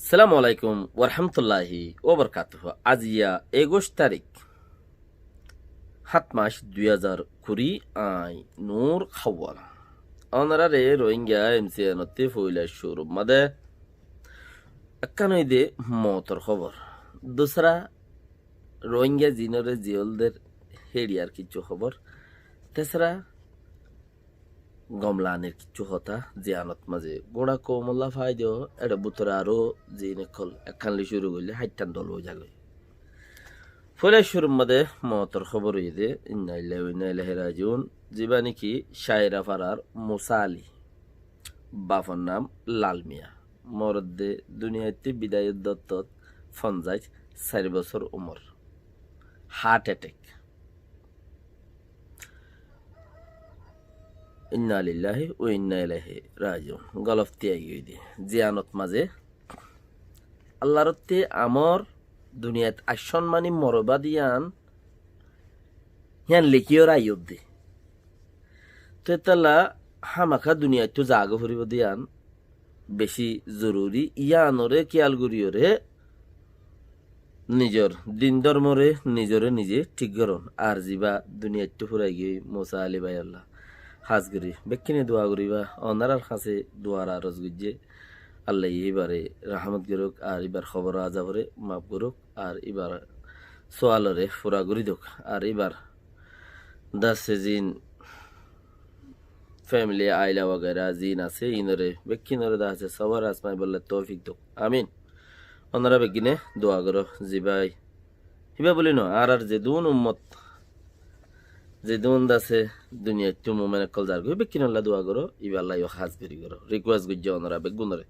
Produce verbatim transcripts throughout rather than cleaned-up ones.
Assalamu alaikum warahmatulláhi wabarakátuhu. Aziya ekuic tarík, háñt mac, dui házar kuri, añí Nur Hawal. Ónorare Rohingya M C N ottú foila cúrur mazé ekkán óilde moutor hóbor. Dusára Rohingya zinoré ziyól der héçiyar kissú hóbor. Tesára gom lanir kissú hotá, ziyanot mazé gúñça koumolla faidá, éçe bútore aró ziín ókkol ekkán loi cúru goillé háittan dol ói zagói. Foila cúrur mazé moutor hóbor óilde, inna lillahi wa inna ilaihi rajiun, zibá niki Caira farar Musa Ali, bafor nam Lal Miya, morodde duniyaittú bidayot dottót fonzaic sair bosór umor, heart attack. Inna lillahi wa inna ilaihi rajiun. Golofti aigiyói de. Ziyanot mazé Allar ottú amor duniyait aiccón mani moribá de yián, yián lekíyore aiyódde. Te etolla hámaká duniyaittú zagói foribóu de yián beci zoruri, yiánoré kiyal goríyoré nizor din dórmoré nizoré nize thík gorón. Ar zibá duniyaittú fúrai giyói Musa Ali báiyolla, hás gorí bekkúne dua goríba, ónorar hañsé duar aros goijjé. Allaye íbaré rahámot gorók, ar íbar hóbor azaboré maf gorók, ar íbar sóaloré fura gorí douk, ar íbar dase ziín femili, aila wagaira ziín asé, iínoré bekkúnoré dase sóbor azmaibolla toufik douk. Amin. Ónora beggúne dua goró, zibá, híba buli no, añárar zedún ummot, zedún dase duniyaittú mumin ókkol zargói, bekkúnolla dua goró, íballa yó hás gorí goró. Request goijjí ónora beggúnoré.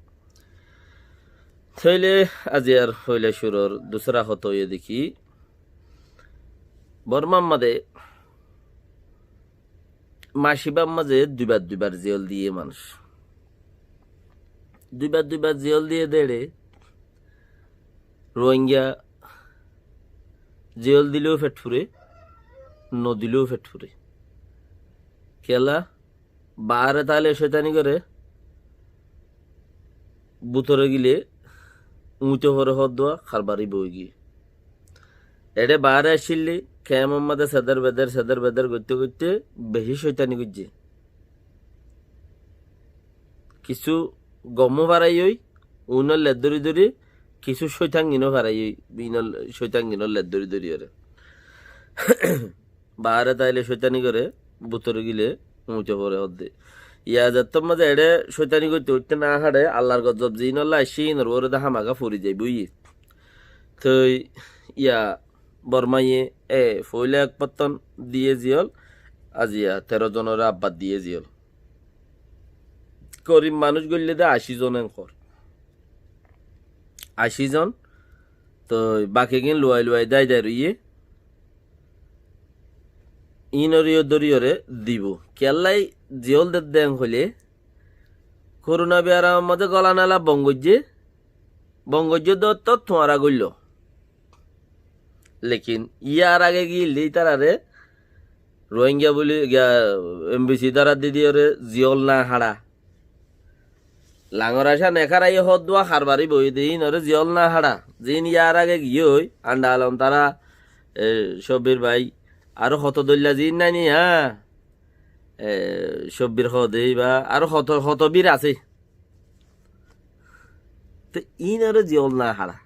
Tóile aziyar foila cúrur dusára hotá óiye de ki, Bormar mazé mac ibár mazé duibar duibar ziyól diyé manúic. Duibar duibar ziyól diyé de éçe Rohingya ziyól dileó feth fure, no dileó feth fure. Kiyólla? Baáre táile cóitani goré, bútore gile uñito fore hoódduwa, harbari boói giyé. Eçé baáre accíl de, kemor mazé seder beder, seder beder goitté goitté beci cóitani goijjé. Kissú gomó faraiyói, uinor let dóri dóri, kissú cóitanginó faraiyói, inor cóitanginor let dóri dóri oré. Baáre táile cóitani goré, bútore gile uñito fore hoódde. Yá zettót mazé eçé cóitani goitté goitté no háçe, Allar gozob ziínolla aiccé, inor uore de hámaká fori zaibói. Toi yá Bormaye e foóila ek fottón diyé ziyól, aziya teró zonoré abbar diyé ziyól. Gorib manúic goillé de ací zon en hoór. Ací zon, toi bakigín luwai luwai dái dái roiyé. Iínoré yó dóriyoré dibou. Kiyólla ziyól dedde en hoilé, korona biyaramor mazé góla nala bon goijjé, bon goijjé de ottót tuáñra goilló. Lekin yar age giyói de ítararé Rohingya buli giya M B C dara di diyoré ziyól no háça. Langor acá nek háraiyé hoódduwa harbari boiyé de, iínoré ziyól no háça. Ziín yar age giyói, Anda Alom tará, e, Cobbir bái, aró hoto dóilla ziín nái ni, há? E, Cobbir hoó de íba, aró hoto, hoto bir asé. Te iínoré ziyól no háça.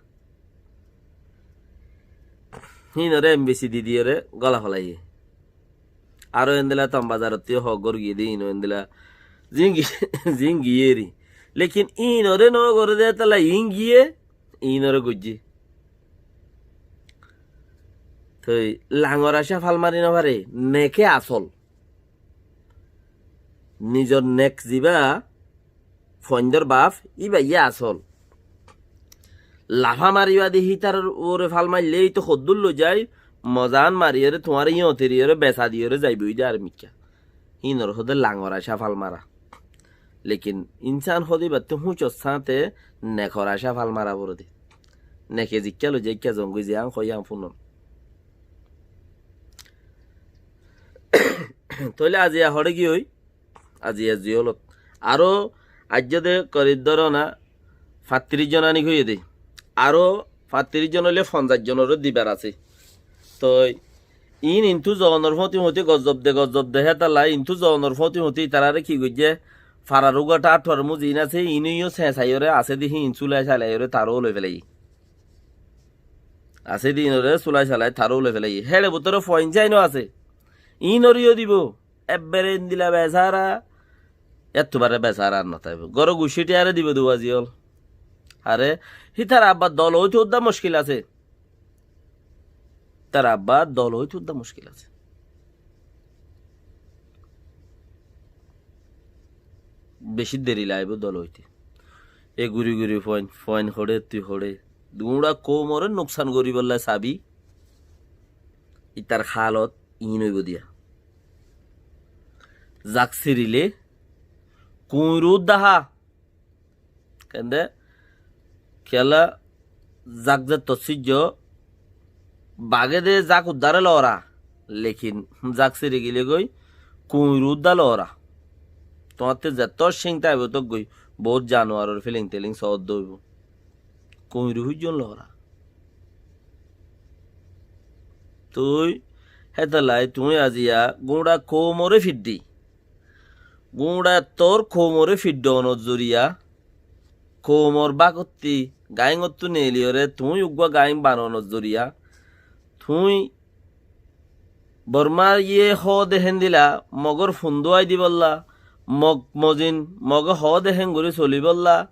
Híinoré M B C di diyoré góla felaiyé. Aró endilla Tom Bazarottú yó hoó gór giyé de, iíno endilla zin gi-, zin giyé eri. Lekin iínoré no goré de tolla iín giyé, iínoré goijjé. Toi langor acá fal mari no fare, neke asól. Nizor nek zibá, fuaindór baf, íbayé asól. Lafa mari baade hítar uore fal maillé, íte hoddúr loi zai, mozan mariyoré, tuáñre yóñteriyoré, besa diyoré zaibói de ar mikká. Híinor hoóde langor acá fal mara. Lekin insán hoóde íbattú húñcor sáñte nekor acá fal mara foré de. Neke zikká loi zai ikká zongói, ze aññí hoói aññí fúnon. Tóile aziya hoçé giyói, aziya ziyólot. Aró aijjó de korib dóro na, fañttiríc zon aní hoiyé dé. Aró fañttiríc zon óile fonzaic zonoré dibar asé. Toi iín intú zonor fóti fóti gozzob de, gozzob de, hétalla intú zonor fóti fóti itaráre ki goijjé, farar uggúa tháth farar mú ziín asé, iín óiyo señsaiyoré asé dé híin súlai salaiyoré taró loi félaiyé. Asé dé iínoré súlai salai taró loi félaiyé. Héçe bútore foinsáinó asé. Iínoré yó dibou. Ebbere endila besára, ettú baré besára ar no táibo. Góror guccíte aré dibo duwa ziyól. Aré, hítar abbar dol óite uddá muckil asé. Tar abbar dol óite uddá muckil asé. Bicí deri laibo dol óite. E guri guri foin, foin hoçé, tui hoçé. Gúñça koumoré nuksan goríbolla sabi. Itar hálot iín óibo diya. Zak sirilé kuñirú dahá. Kende? Kiyólla zak zetto sijjo, bagé de zak uddáre loora, lekin zak siri gilé goi kuñirú uddá loora. Tuáñtte zetto cíng táibo tók goi, boóut januaror fíling-tíling soódde óibo. Kuñirú húijjon loora. Tui hétallai tuñí aziya gúñça koumoré fiddí. Gúñça ettór koumoré fiddonor zoriya, koumor bákotti gaáñottú neeliyóre tuñí uggúa gaáñ banonor zoriya, tuñí Bormáye hoóde héndila mogór fundúai dibólla, mog mozin mogé hoóde héngorí solibólla,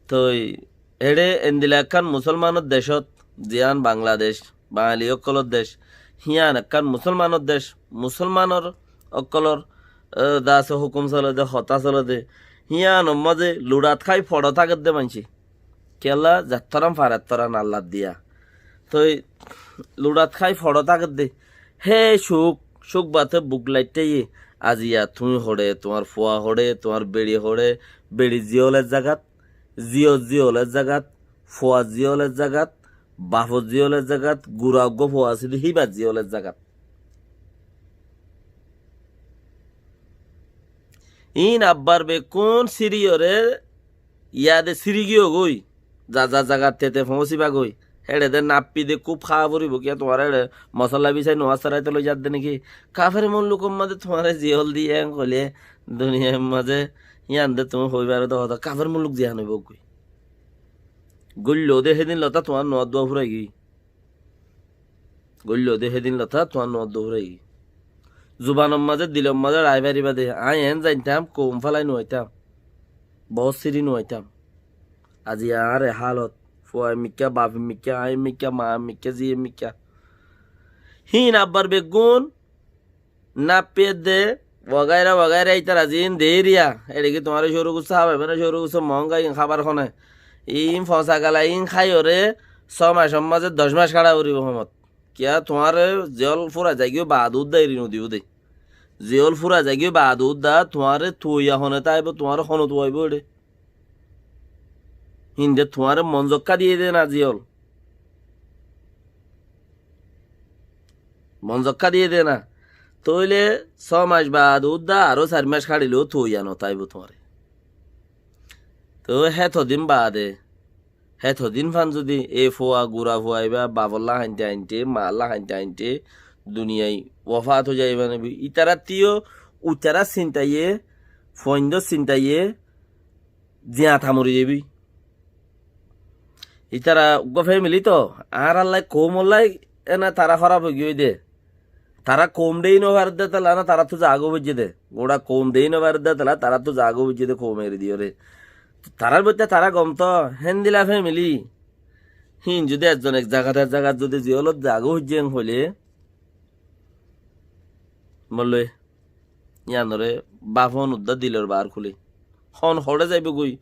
toi eçé endila ekkán musólmanor decót, ziyán Bangladec, Bangali ókkolór dec, híyan ekkán musólmanor dec, musólmanor ókkolór, e, dase hókum solede, hotá solede, híyanor mazé luçat hái foço tákedde maincé. Kiyólla zettóran fare ettóran Allar diya. Toi luçat hái foço tákedde. Hé cúk, cúk bate buk laittáiye. Aziya tuñí hoçé, tuáñr fua hoçé, tuáñr beçi hoçé, beçi ziyól ek zagat, ziyó ziyól ek zagat, fua ziyól ek zagat, bafo ziyól ek zagat, gura uggúa fua asíl híba ziyól ek zagat. Iín abbar bekkún siriyóre yade siri giyói goi, za za zagat tete foóñsiba goi. Héçe de nappi de kúb háa foribóu, kiyá tuáñre héçe mosolla bisai nuwás saraite loi zadde néki? Kafer mullukor mazé tuáñre ziyól diye en hoilé duniyair mazé yían de tuñí hoibáre de hotá kafer mulluk ziyán óibou goi. Goillou de hédin lotá tuáñr nuwár dua furai giyói. Goillou de hédin lotá tuáñr nuwár dua furai giyói. Zubanor mazé, dilor mazé raái faribá de, aññí eén zaintám, koum félai nuaitám, boóut siri nuaitám. Aziya añáre hálot, fuaye mikká, bafe mikká, aññí mikká, maa mikká, ziye mikká. Híin abbar beggún Nappi edde, wagaira wagaira, ítara ziín deériya, éçe ki tuáñre córu gussó hábaibo né, córu gussó moónga iín hábar hone? Iín fosagala iín háiyoré só macor mazé doc mac háça foribó homot. Kiyá tuáñre ziyól fúrai zaigiyói baade údda eri nodibó dé. Ziyól fúrai zaigiyói baade údda tuáñre tuiya hone táibo, tuáñre hone tuaibó éçe. Híinde tuáñre monzokká diyé dé na ziyól. Monzokká diyé dé na. Tóile só mac baade údda aró sair mac háçileyó tuiya notáibo tuáñre. Tóu hétodin baade, hétodin fán zudi e fua, gura fua ibá bafolla hainte hainte, maálla hainte hainte, duniyai wofát ói zaibá né boi. Ítarattú yó uitarár sintaye, fuaindór sintaye, ziañta mori zaibói. Ítara uggúa fémili toó, añárállai koumollai ena tará hóraf óigiyoi dé. Tará koum dhéi nofaredde tolla na taráttu zagóu foijjé dé. Guñça koum dhéi nofaredde tolla taráttu zagóu foijjé dé koum eri diyóre. Tarár boittá tará gom toó, héndila fémili. Híin zudi ezzon ek zagat ek zagat zudi ziyólot zagóu foijjé en hoilé, molloi. Yíanoré báfon uddá dilor baár kúli. Hon hoçé zaibógoi?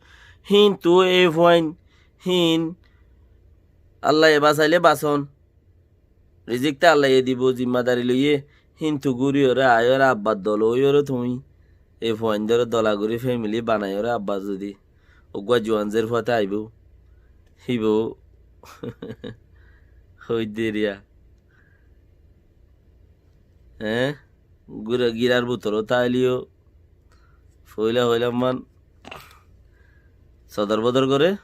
Híntu e fuain, híin Allaye basailé bason. Rizikta Allaye dibou, zimmadari loiyé. Híntu gúriyoré aiyóre abbar dol óiyoré tuñí e fuaindóre dola gorí fémili banaiyoré abbar zudi uggúa juan zér fuate aibóu, híbou hoóidde eriya. Eé? Gura-, girar bútorot táaileyó foóila foóila man sodor bodor goré.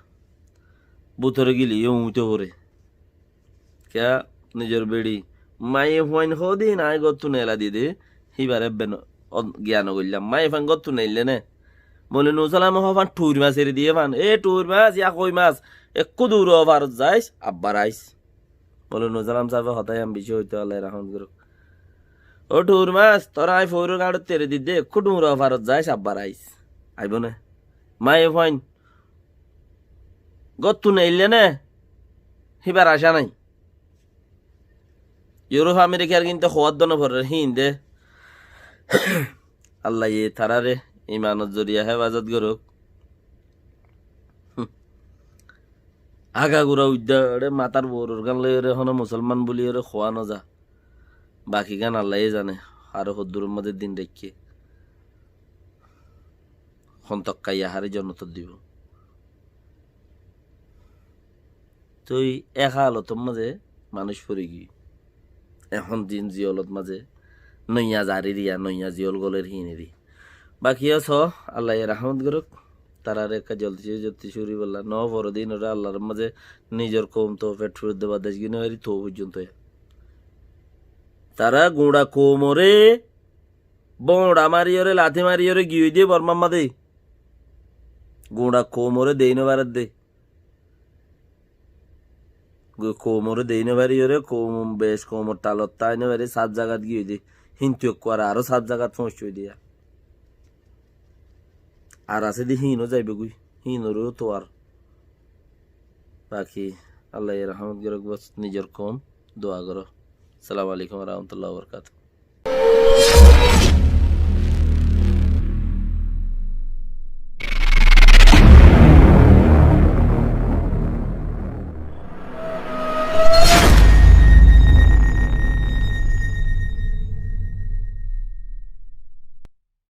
bútore gile yó uñto fore. Kiyá nizor beçi maiyafuain hoódin aññí góttu neela diyé dé, híbare ebbe no-, on-, giya no goillám. Maiyafuain góttu neille né? Moloi Nusalam hoó fán thuir mas eri diyé fán. E thuir mas, ya koi mas, ekkú dur o farot zais, abbar ais. Moloi Nusalam sábe hotá yián bicí hoitó, Allaye rahmot goruk. O thuir mas, tore aññí foiror gañçot eri diyé dé, ekkú dur o farot zais, abbar ais. Aibo né? Maiyafuain góttu neille né? Híbar acá nai. Eurof Amerikar kintu hoóddo no forer híin dé. Allaye tarare imanor zoriya hefazot goruk. Agagura uidda ere matar boror gán loiyore hono musolman buliyore hoá no za. Baki gán Allaye zane, hare hodduror mazé din raikké. Hon tokka yahare jonnotot dibo. Toi e halotor mazé manúic fori giyói. Ehón din ziyolot mazé noiya zari riya, noiya ziyol goler híineri. Baki yó so, Allaye rahmot goruk. Tarare ekka zoldi se zoldi cúri bolla. No fore dinore Allar mazé nizor koum to fet furet de bardasht goi no fari to foijjonto. Tara guñça koumore boñça mariyore, lati mariyore giyói de Bormar mazé. Guñça koumore dei no farer de. Goi koumore dei no fariyore, koum bec koumor talot tai no fari, saf zagat giyói de. Hintu ekkuare aró saf zagat foóñsiyói de. Ar asé de híin ó zaibo goi, híinoré ó tuar. Baki Allaye rahmot goruk, bos nizor koum dua goro. Assalamu alaikum wa rahmatullahi wa barakatuhu.